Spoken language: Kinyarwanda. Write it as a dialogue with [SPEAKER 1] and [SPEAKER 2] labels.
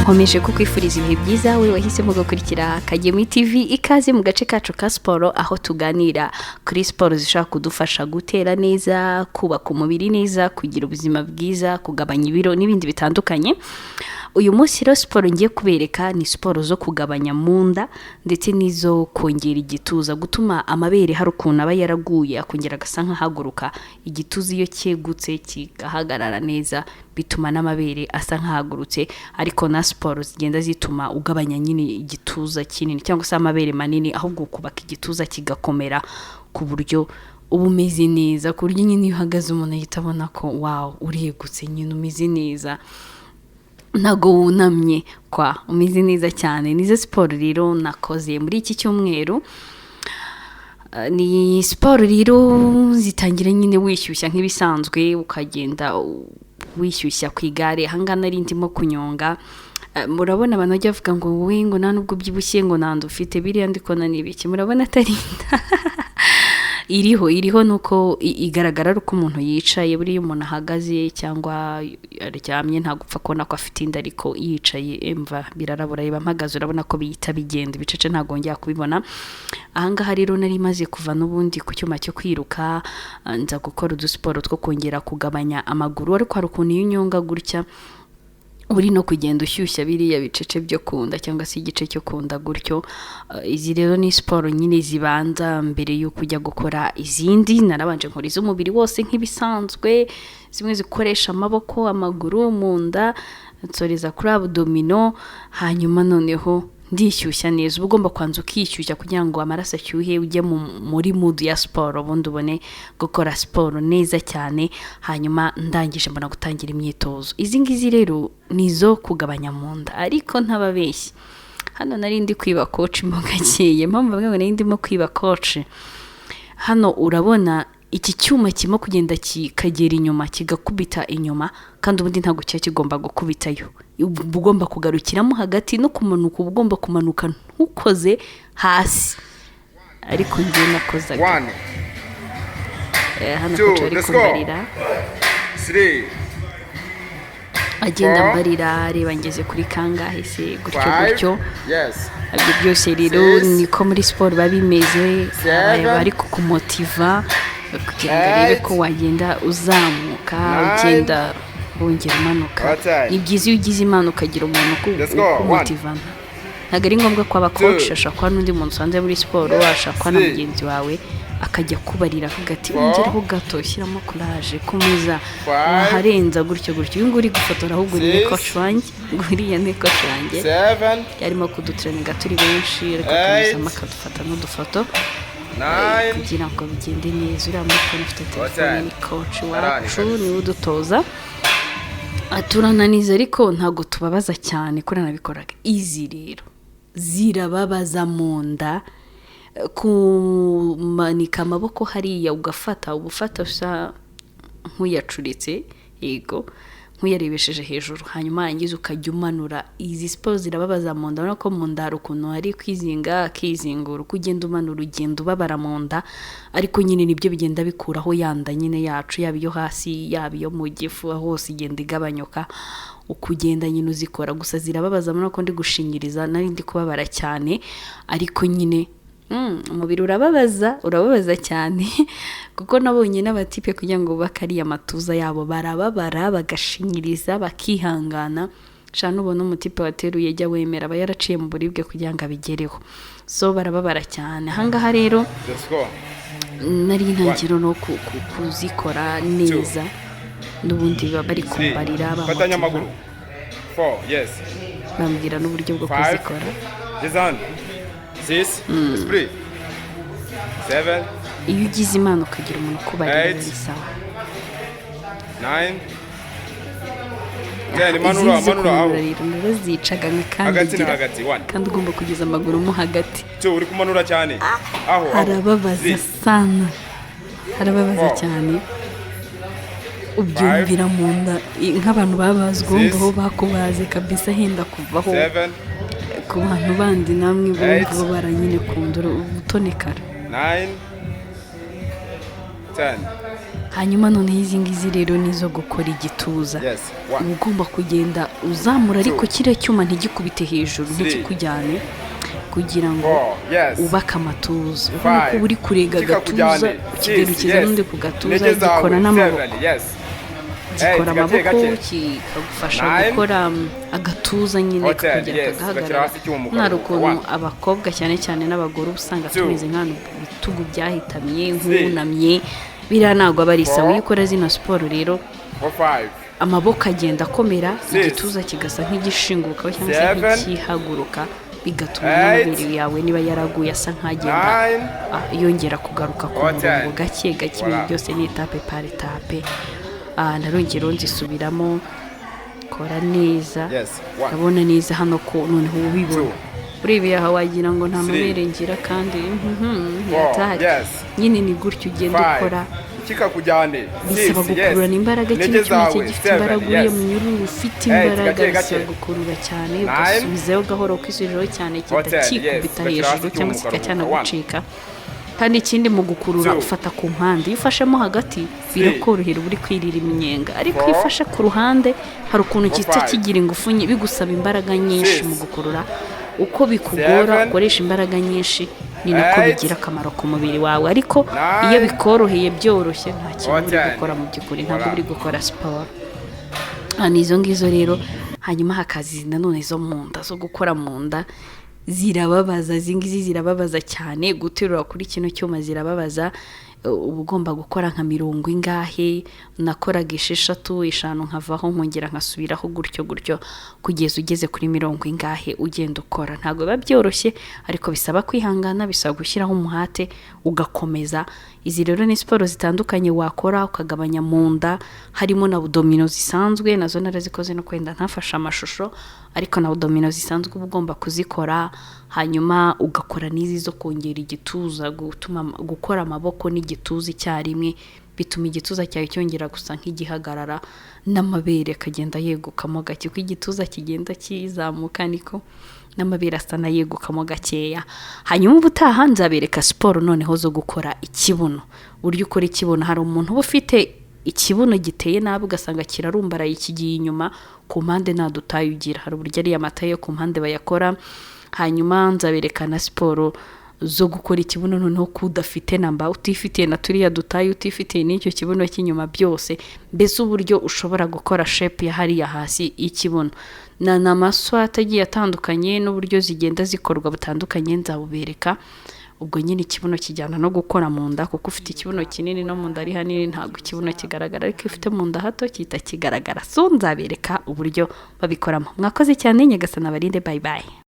[SPEAKER 1] Nkomeje kukwifuriza ibihe byiza, wowe wahisemo gukurikira Kagemi TV. Ikaze mu gace kacu ka siporo, aho tuganira kuri siporo zishobora kudufasha gutera neza, kubaka umubiri neza, kugira ubuzima bwiza, kugabanya ibiro n'ibindi bitandukanye. Uyu munsi rero siporo ngiye kubereka ni siporo zo kugabanya mu nda ndetse n'izo kongera igituza, gutuma amabere hari ukuntu aba yaraguye akongera agasa nk'ahaguruka. Igituza iyo cyegutse kigahagarara neza bituma n'amabere asa nk'ahagurutse, ariko na siporo zigenda zituma ugabanya nyine igituza kinini cyangwa se amabere manini, ahubwo ukubaka igituza kigakomera ku buryo uba umeze neza, ku buryo nyine iyo uhagaze umuntu ahita abona ko wow, uregutse nyine, umeze neza, ntabwo wunamye kwa, umeze neza cyane. Nizo siporo rero nakoze muri iki cyumweru. Ni siporo rero zitangira nyine wishyushya nk'ibisanzwe, ukagenda wishyushya ku igare. Ahangaha nari ndimo kunyonga. Murabona abantu bajya bavuga ngo wowe ngo nta nubwo ubyibushye, ngo nta nda ufite. Biriya ndi kubona ni ibiki? Murabona atari inda iriho? Iriho nuko igaragara ari uko umuntu yicaye. Buriya umuntu ahagaze cyangwa aryamye ntabwo upfa kubona ko afite inda, ariko yicaye emva birarabura. Reba mpagaze, urabona ko bihita bigenda ibicece, ntabwo wongera kubibona. Ahangaha rero nari maze kuva n'ubundi ku cyuma cyo kwiruka, nza gukora udusiporo two kongera kugabanya amaguru. Ariko hari ukuntu iyo unyonga gutya uri no kugenda ushyushya biriya bicece byo ku nda cyangwa se igice cyo ku nda gutyo. Izi rero ni siporo nyine zibanza mbere y'uko ujya gukora izindi. Narabanje nkora iz'umubiri wose nk'ibisanzwe, zimwe zikoresha amaboko, amaguru, mu nda, nsoreza kuri abdominaux. Hanyuma noneho ndishyushya neza. Uba ugomba kubanza ukishyushya kugira ngo amaraso ashyuhe, ujye muri mood ya siporo, ubundi ubone gukora siporo neza cyane. Hanyuma ndangije mbona gutangira imyitozo. Izi ngizi rero ni izo kugabanya mu nda, ariko ntababeshyi, hano nari ndi kwiba coach mo gakeya. Impamvu bavuga ngo nari ndimo kwiba coach hano, urabona iki cyuma kirimo kugenda kikagera inyuma, kigakubita inyuma, kandi ubundi ntabwo kiba kigomba gukubitayo. Uba ugomba kugarukiramo hagati no kumanuka, uba ugomba kumanuka ntukoze hasi, ariko njye nakozaga.
[SPEAKER 2] One,
[SPEAKER 1] Hano
[SPEAKER 2] two,
[SPEAKER 1] coach ari
[SPEAKER 2] let's go.
[SPEAKER 1] kumbarira.
[SPEAKER 2] Three,
[SPEAKER 1] Agenda
[SPEAKER 2] four,
[SPEAKER 1] mbarira, reba ngeze kuri kangahe se, gutyo
[SPEAKER 2] five,
[SPEAKER 1] gutyo.
[SPEAKER 2] Yes,
[SPEAKER 1] Ibyo byose rero
[SPEAKER 2] six,
[SPEAKER 1] niko muri siporo biba bimeze.
[SPEAKER 2] seven,
[SPEAKER 1] bari kukumotiva kugira ngo arebe ko
[SPEAKER 2] eight,
[SPEAKER 1] wagenda uzamuka,
[SPEAKER 2] nine,
[SPEAKER 1] ugenda wongera umanuka.
[SPEAKER 2] What time?
[SPEAKER 1] Ni byiza iyo ugize Imana ukagira umuntu
[SPEAKER 2] Let's go. One,
[SPEAKER 1] ukumotiva. Ntabwo ari ngombwa ko aba coach,
[SPEAKER 2] two,
[SPEAKER 1] ashobora kuba n'undi muntu usanze muri siporo, ashobora kuba na
[SPEAKER 2] three,
[SPEAKER 1] mugenzi wawe, akajya kubarira avuga ati
[SPEAKER 2] four,
[SPEAKER 1] "Ongereho gato, shyiramo courage, komeza,
[SPEAKER 2] five,
[SPEAKER 1] waharenza," gutyo gutyo. Uyu nguyu uri gufotora ahubwo ni
[SPEAKER 2] six,
[SPEAKER 1] coach wanjye, nguriya ni coach wanjye.
[SPEAKER 2] seven,
[SPEAKER 1] Yarimo kudutraininga turi benshi, ariko
[SPEAKER 2] eight,
[SPEAKER 1] akanyuzamo akadufata n'udufoto
[SPEAKER 2] nine,
[SPEAKER 1] kugira ngo bigende neza. Uriya muri kubona ufite telefone
[SPEAKER 2] ten.
[SPEAKER 1] ni coach
[SPEAKER 2] Arani
[SPEAKER 1] wacu,
[SPEAKER 2] kabisa.
[SPEAKER 1] niwe udutoza. Turananiza ariko ntabwo tubabaza cyane ko nabikoraga. Izi rero zirababaza mu nda. Kumanika amaboko hariya ugafata, uba ufata usa nk'uyacuritse, yego, nk'uyarebesheje hejuru, hanyuma warangiza ukajya umanura. Izi siporo zirababaza mu nda. Urabona ko mu nda hari ukuntu hari kwizinga, akizingura. Uko ugenda umanura ugenda ubabara mu nda, ariko nyine nibyo bigenda bikuraho ya nda nyine yacu, yaba iyo hasi, yaba iyo mu gifu, hose igenda igabanyuka uko ugenda nyine uzikora. Gusa zirababaza. Murabona ko ndi gushinyiriza, nari ndi kubabara cyane, ariko nyine umubiri urababaza, urababaza cyane, kuko nabonye n'abatipe kugira ngo bubake ariya matuza yabo barababara, bagashinyiriza, bakihangana. Sha, nubona umutipe wateruye jya wemera, aba yaraciye mu buribwe kugira ngo abigereho. So barababara cyane. Ahangaha rero
[SPEAKER 2] Let's go.
[SPEAKER 1] nari intangiriro no kuzikora neza, n'ubundi baba bari
[SPEAKER 2] Three.
[SPEAKER 1] kumbarira,
[SPEAKER 2] Fatanya
[SPEAKER 1] bamotiva,
[SPEAKER 2] amaguru. Four. Yes.
[SPEAKER 1] bambwira n'uburyo bwo
[SPEAKER 2] Five.
[SPEAKER 1] kuzikora.
[SPEAKER 2] Seven. Six. Esprit. Seven.
[SPEAKER 1] Iyo ugize Imana ukagira umuntu ukubarira
[SPEAKER 2] Eight.
[SPEAKER 1] ni sawa.
[SPEAKER 2] Nine. Ten. Manura,
[SPEAKER 1] Izi zo
[SPEAKER 2] manura aho.
[SPEAKER 1] kumanura rero narazicaga
[SPEAKER 2] Hagati na
[SPEAKER 1] nkakandagira,
[SPEAKER 2] hagati. One.
[SPEAKER 1] kandi ugomba kugeza amaguru mo hagati.
[SPEAKER 2] Two. Uri kumanura cyane. Aho, aho.
[SPEAKER 1] Harababaza
[SPEAKER 2] Three.
[SPEAKER 1] sana, harababaza
[SPEAKER 2] Four.
[SPEAKER 1] cyane, ubyumvira mu nda nk'abantu babazwe, wumva aho bakubaze kabisa henda kuvaho.
[SPEAKER 2] Seven.
[SPEAKER 1] Ku bantu bandi namwe bumva
[SPEAKER 2] Eight.
[SPEAKER 1] babara nyine ku nda ubutonekara.
[SPEAKER 2] 9. 10.
[SPEAKER 1] Hanyuma noneho izi ngizi rero ni izo gukora igituza.
[SPEAKER 2] Yes. 1,
[SPEAKER 1] Uba ugomba kugenda uzamura, ariko
[SPEAKER 2] 2,
[SPEAKER 1] kiriya cyuma ntigikubite hejuru,
[SPEAKER 2] 3,
[SPEAKER 1] ntikikujyane, kugira ngo
[SPEAKER 2] 4, yes,
[SPEAKER 1] ubake amatuza. Urabona ko
[SPEAKER 2] 5,
[SPEAKER 1] uba uri kurega agatuza,
[SPEAKER 2] kikakujyane, 6,
[SPEAKER 1] ukigarukiza
[SPEAKER 2] yes,
[SPEAKER 1] n'undi ku gatuza.
[SPEAKER 2] Intege zawe,
[SPEAKER 1] Gikora n'amaboko.
[SPEAKER 2] 7, yes,
[SPEAKER 1] Gikora
[SPEAKER 2] 8, gake
[SPEAKER 1] amaboko,
[SPEAKER 2] gake,
[SPEAKER 1] kikagufasha
[SPEAKER 2] 9,
[SPEAKER 1] gukora agatuza nyine,
[SPEAKER 2] or 10,
[SPEAKER 1] kakongera
[SPEAKER 2] yes, ugashyira
[SPEAKER 1] kagahagarara.
[SPEAKER 2] hasi icyuma
[SPEAKER 1] Hari
[SPEAKER 2] ukaruhuka.
[SPEAKER 1] ukuntu
[SPEAKER 2] 1,
[SPEAKER 1] abakobwa cyane cyane n'abagore uba usanga
[SPEAKER 2] 2,
[SPEAKER 1] tumeze nk'ahantu ibitugu byahitamye,
[SPEAKER 2] 3,
[SPEAKER 1] nk'uwunamye. Biriya ntabwo aba ari sawa.
[SPEAKER 2] 4,
[SPEAKER 1] Iyo ukora zino siporo rero,
[SPEAKER 2] 4, 5,
[SPEAKER 1] amaboko agenda akomera,
[SPEAKER 2] 6,
[SPEAKER 1] igituza kigasa nk'igishinguka cyangwa se
[SPEAKER 2] 7,
[SPEAKER 1] nk'ikihaguruka, bigatuma
[SPEAKER 2] 8,
[SPEAKER 1] n'amabere yawe niba yaraguye asa nk'agenda
[SPEAKER 2] 9,
[SPEAKER 1] yongera kugaruka ku
[SPEAKER 2] or
[SPEAKER 1] murongo
[SPEAKER 2] 10.
[SPEAKER 1] gake gake. Ibintu
[SPEAKER 2] Voilà.
[SPEAKER 1] byose ni étape par étape. Narongera nzisubiramo, kora neza.
[SPEAKER 2] Yes. 1,
[SPEAKER 1] Urabona neza hano ko noneho ubibona.
[SPEAKER 2] 2,
[SPEAKER 1] Urebeye aha wagira ngo nta
[SPEAKER 2] 3,
[SPEAKER 1] mabere ngira, kandi
[SPEAKER 2] 4,
[SPEAKER 1] yatahari.
[SPEAKER 2] yes,
[SPEAKER 1] Nyine ni gutyo ugenda
[SPEAKER 2] 5,
[SPEAKER 1] ukora.
[SPEAKER 2] Kikakujyane,
[SPEAKER 1] Bisaba
[SPEAKER 2] 6, yes,
[SPEAKER 1] gukururana imbaraga. Kino
[SPEAKER 2] intege
[SPEAKER 1] cyuma
[SPEAKER 2] zawe,
[SPEAKER 1] gifite
[SPEAKER 2] 7,
[SPEAKER 1] imbaraga, uriya
[SPEAKER 2] yes,
[SPEAKER 1] munyururu ufite
[SPEAKER 2] 8,
[SPEAKER 1] imbaraga,
[SPEAKER 2] gake
[SPEAKER 1] bisaba
[SPEAKER 2] gake,
[SPEAKER 1] gukurura cyane,
[SPEAKER 2] 9,
[SPEAKER 1] ugasubizayo gahoro, ukisubiraho cyane,
[SPEAKER 2] or
[SPEAKER 1] gihita
[SPEAKER 2] 10, yes,
[SPEAKER 1] kikubita
[SPEAKER 2] ugashyira hasi
[SPEAKER 1] hejuru
[SPEAKER 2] icyuma
[SPEAKER 1] cyangwa se
[SPEAKER 2] ukaruhuka. 1,
[SPEAKER 1] kikacyanagucika. Kandi ikindi, mu gukurura
[SPEAKER 2] 2,
[SPEAKER 1] ufata ku mpande. Iyo ufashemo hagati
[SPEAKER 2] 3,
[SPEAKER 1] birakorohera, uba uri kwirira iminyenga, ariko iyo
[SPEAKER 2] 4,
[SPEAKER 1] ufashe ku ruhande hari ukuntu
[SPEAKER 2] 4,
[SPEAKER 1] gihita
[SPEAKER 2] 5,
[SPEAKER 1] kigira ingufu bigusaba imbaraga nyinshi mu
[SPEAKER 2] 6,
[SPEAKER 1] gukurura. Uko bikugora,
[SPEAKER 2] 7,
[SPEAKER 1] ukoresha imbaraga nyinshi, ni nako
[SPEAKER 2] 8,
[SPEAKER 1] bigira akamaro ku mubiri wawe. Ariko iyo
[SPEAKER 2] 9,
[SPEAKER 1] bikoroheye, byoroshye, nta kintu
[SPEAKER 2] or
[SPEAKER 1] uri
[SPEAKER 2] 10.
[SPEAKER 1] gukora mu by'ukuri, ntabwo
[SPEAKER 2] Voilà.
[SPEAKER 1] uri gukora siporo. Ni izo ngizo rero. Hanyuma hakaza izi nanone zo mu nda, zo gukora mu nda. Zirababaza izi ngizi, zirababaza cyane. Guterura kuri kino cyuma zirababaza. Uba ugomba gukora nka mirongo ingahe? Nakoraga esheshatu, eshanu, nkavaho, nkongera nkasubiraho, gutyo gutyo kugeza ugeze kuri mirongo ingahe ugenda ukora. Ntabwo biba byoroshye, ariko bisaba kwihangana, bisaba gushyiraho umuhate ugakomeza. Izi rero ni siporo zitandukanye wakora ukagabanya mu nda, harimo na abdominaux zisanzwe, nazo narazikoze no kwenda ntafashe amashusho, ariko na abdominaux zisanzwe uba ugomba kuzikora. Hanyuma ugakora n'izi zo kongera igituza, gutuma gukora amaboko n'igituza icyarimwe bituma igituza cyawe cyongera gusa nk'igihagarara, n'amabere akagenda yegukamo gake. Uko igituza kigenda kizamuka niko n'amabere asa n'ayegukamo gakeya. Hanyuma ubutaha nzabereka siporo noneho zo gukora ikibuno, uburyo ukora ikibuno. Hari umuntu uba ufite ikibuno giteye nabi, ugasanga kirarumbaraye, kigiye inyuma ku mpande, nta dutaye ugira. Hari uburyo ariya mata yo ku mpande bayakora. Hanyuma nzabereka na siporo zo gukora ikibuno noneho ko udafite namba, utifitiye na turiya dutaye, utifitiye n'icyo kibuno cy'inyuma byose, mbese uburyo ushobora gukora shape ya hariya hasi y'ikibuno na amaswati agiye atandukanye n'uburyo zigenda zikorwa butandukanye, nzabubereka. Ubwo nyine ikibuno kijyana no gukora mu nda, kuko ufite ikibuno kinini no mu nda ari hanini ntabwo ikibuno kigaragara, ariko iyo ufite mu nda hato gihita kigaragara. So nzabereka uburyo babikoramo. Mwakoze cyane, Nyagasana abarinde. Bye bye.